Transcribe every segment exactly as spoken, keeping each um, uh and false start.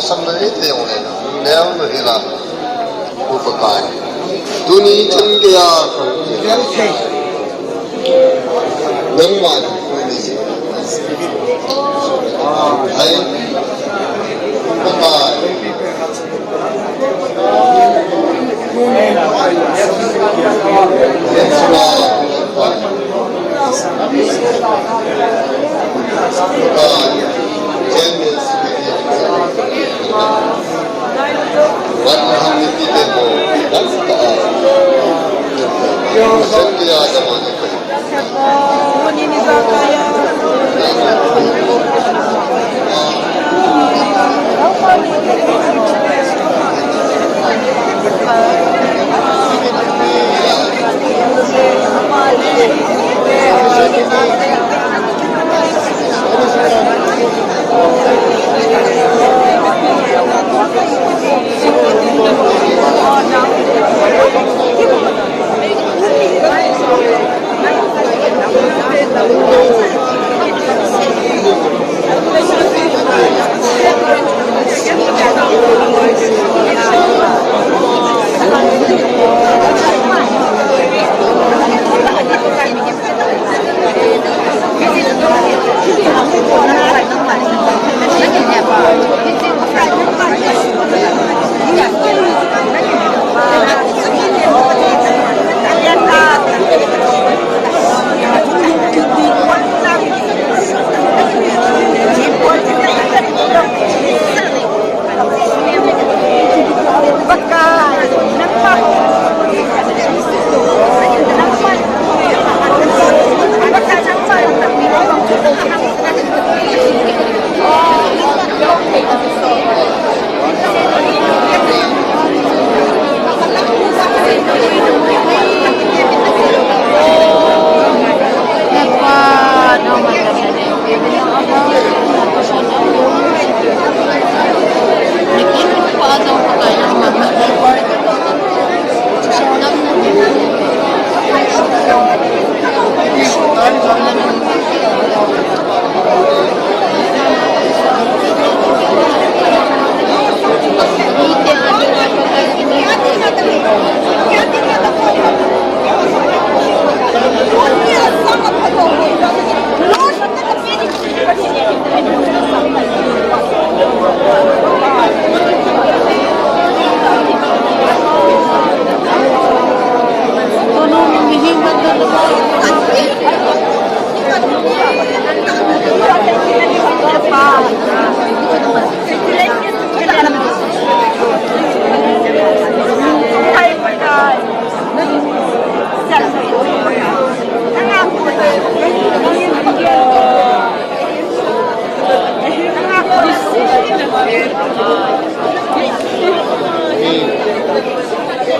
Sam na ni te le, neo na hila. Upa Pakai. Tuni chan geiya. Nangma ni. Hai. Upa Pakai.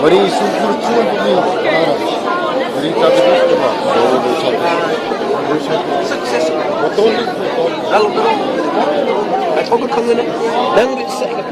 Mari sungkur chuan ni. Mari ta tu tu ma. Success. Botol ni botol. Lalu tu. Ai thok khang ni. Nang ri sa ka.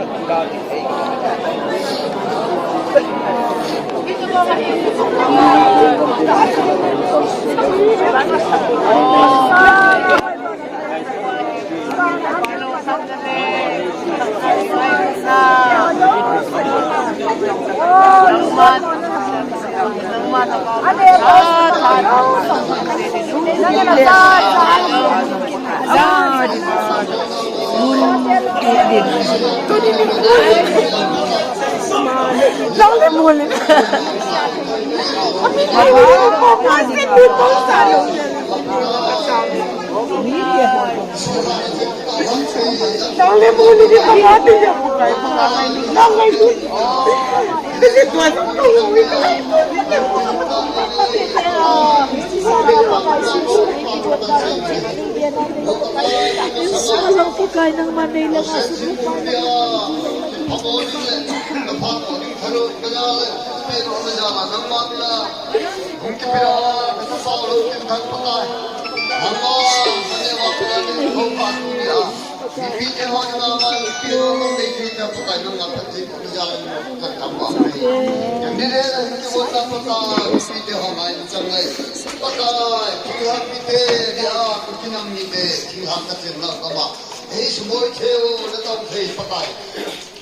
Hei sumoi thei u, na tong thei Pakai.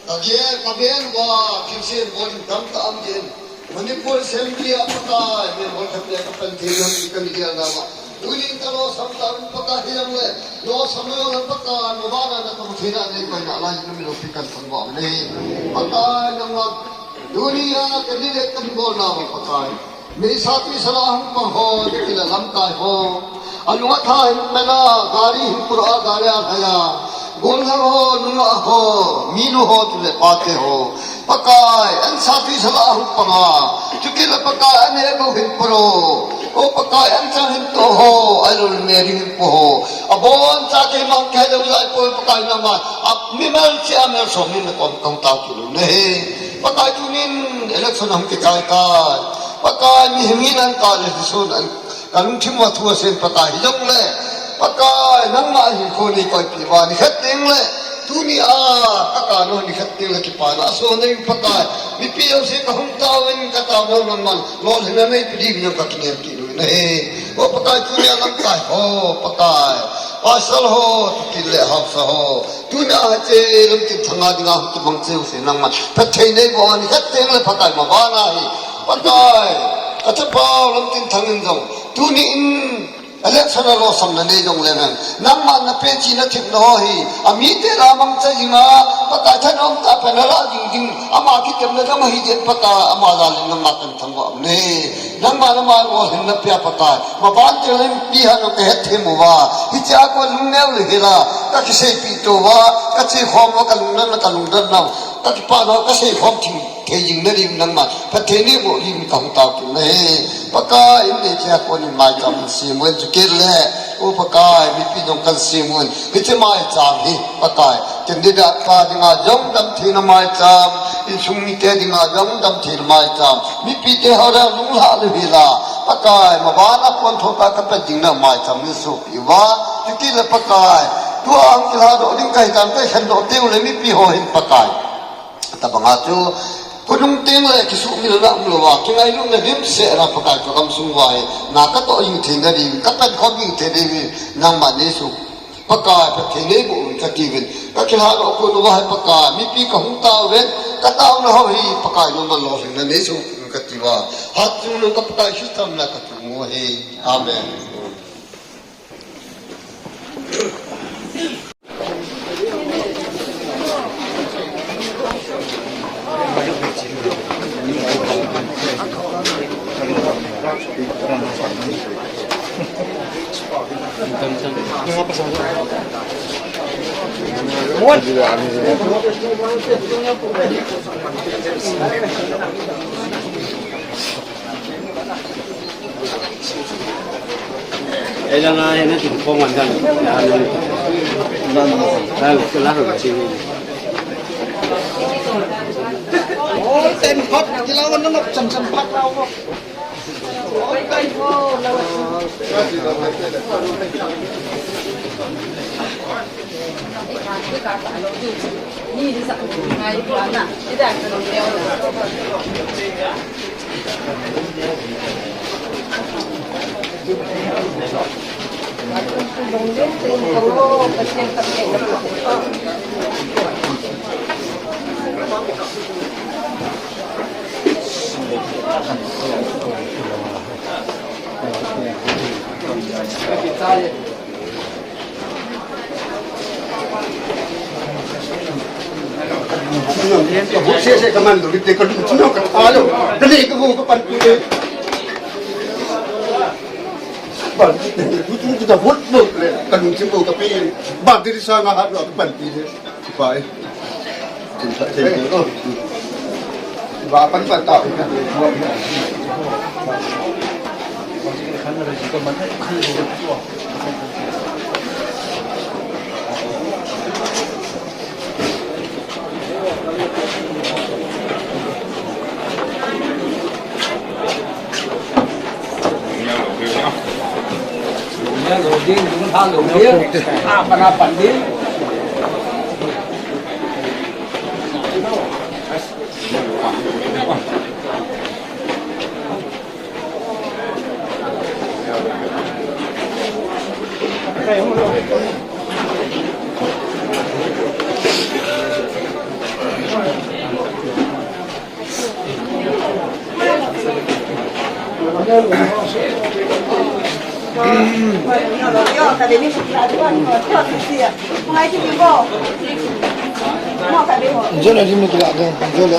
Ka gen, ka gen uva, thilsem bol in tam ta am gen. Manipur Assembly a Pakai, member khat le ka pan thei lam i kan gel na ma. Tunin ka losam ta um Pakai hi lam le. Losam lo lam Pakai, mabana na tong thei na nei koi na lai na mi lo pi kan thang uva nei. Pakai nang lam. Tuni a candidate kan bol na ma Pakai. Meisa tuisa la hung pang ho, ti kila lamkai ho. Alung atha hin mena, gari hin pura, gari a lhaya. Golhang ho, nungah ho, minu ho, tule pate ho. Pakai, ansa tuisa la hung panga. Chukila Pakai, ane bou hin puro. O Pakai, anchang hin to ho, ailou le meri hin po ho. Abon cha keima kei lou lai po Pakai nangma. Ap mimal chi amel so min kom kong tao kilu ne. Pakai tunin election hung kikai kai. Pakai mi hingin an ka le sun an ka lungthim a thu asen Pakai hi jong le. Pakai nangma hin kho ni koi pi va ni khat ding le. Tuni a ka ka no ni khat ding le kipana so nei Pakai. Mipi jouse ka hung tao in ka tao no nangman. Lolhinna nei pi ding jong ka kinem ti lu ne. O Pakai tuni a lamkai ho Pakai. Pasal ho tukin le hausa ho. Tuna hiche lamtin thanga dinga hung kimang cheu se nangman. Phatthei nei bou ni khat teng le Pakai mabana hi. Pakai, ka chapau lamtin thangin jong. Tuni in election a losam na nei jong le nang. Nangman na pe chi na thim na ho hi. Amite la mangcha jinga. Pakai thanom ta pa na la jing jing. Ama kitem na dam hi jen Pakai. Ama la len nangma kan thang bou am ne. Nangma, nangma lolhinna pia Pakai. Maban te lem pi ha no ka het them uva. Hiche a kon lungneo le hila. Ka kiseipi to uva. Ka che khom uva ka lungdon na ka lungdon nau. Ka kipa no ka sei khom thim. Thei jing na lim nangma. Phatthei nei bou lim ka hung tao tu na he. Pakai in nei che a kon in maicham sem uvin chu kit le. O Pakai mipi jong kan sem uvin. Hiche maicham hi Pakai. Candidate pa dinga jong damtheina maicham, insung mite dinga jong damtheina maicham. Mipite ho dang lunglhah lou hila. Pakai, mabana pon thota ka pe ding na maicham ni supi uva. Titi le Pakai. Tua ang kilhadoh ding kahi kan kai khendoh teu le mipi ho hin Pakai. Tabanga chu. Khonung teng le kisumil na umlou va. Kingailutna dimset na Pakai ka gamsung uva hi. Na ka toh jing theina ding, ka pen khom jing theina ding. Nangma nei su. Pakai, Pathen nei bou ka tiuvin. Ka kilhadoh kon uva hi Pakai, mipi ka hung tauvin, ka taona ho hi Pakai nangman lolhinna nei sou ka tiuva. Hatchungnung ka Pakai Christa mina ka thum u ahi. Amen. Ela na hena tin phong an dan. Ela na hena tin. Oi, ten phak, kila wan na nok cham cham phak lau ko. Ka bu se se ka man lo, te ka lu chu ka tha lo. Ka le ka bu ka pan pi le. Ban, bu chu ka vote lo le, ka lu chu ka pi. Ban ti sa nga ha lo ka pan pi le. Pai. Jole lim ni kila de, jole.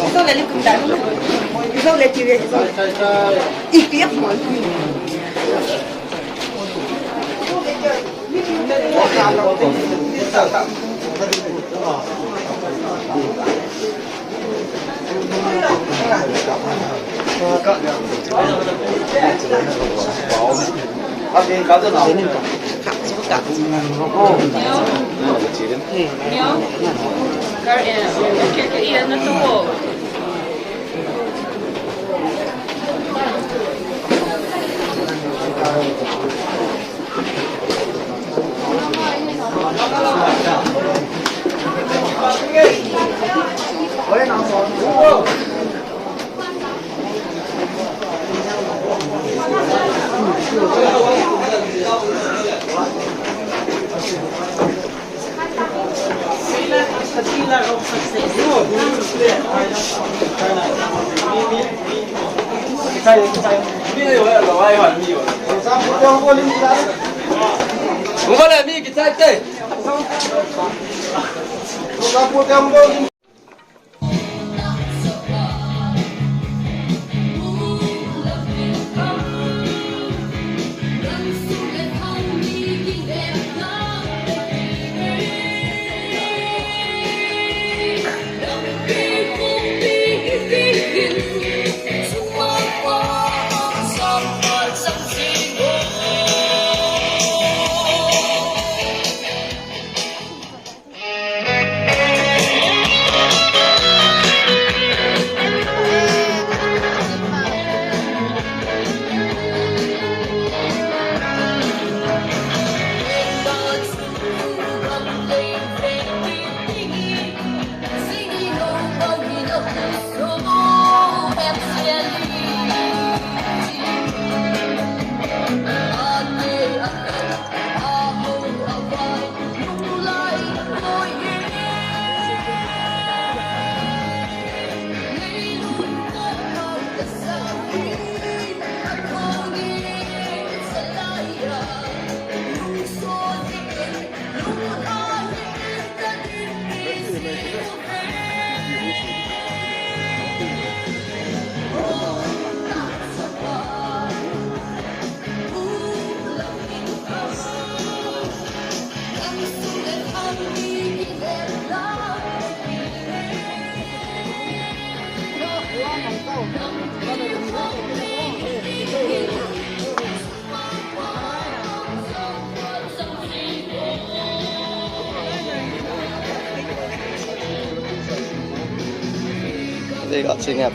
They got sing up.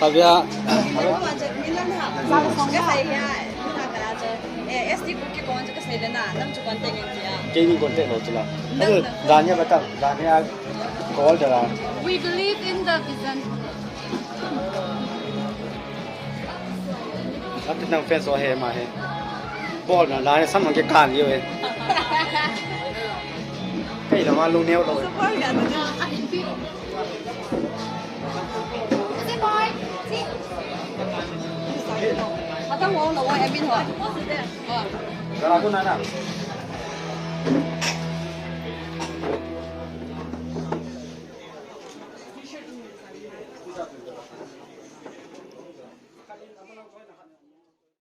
Abia. Keini contact lo chila. Ayo, Dania kata, Dania call jala. We believe in the vision. Ati nang fans ho he ma he. Bol na la sam mang ke kan yo he. Kai la ma lu neo lo. Ata wo lo wa admin ho. Gara ko na na.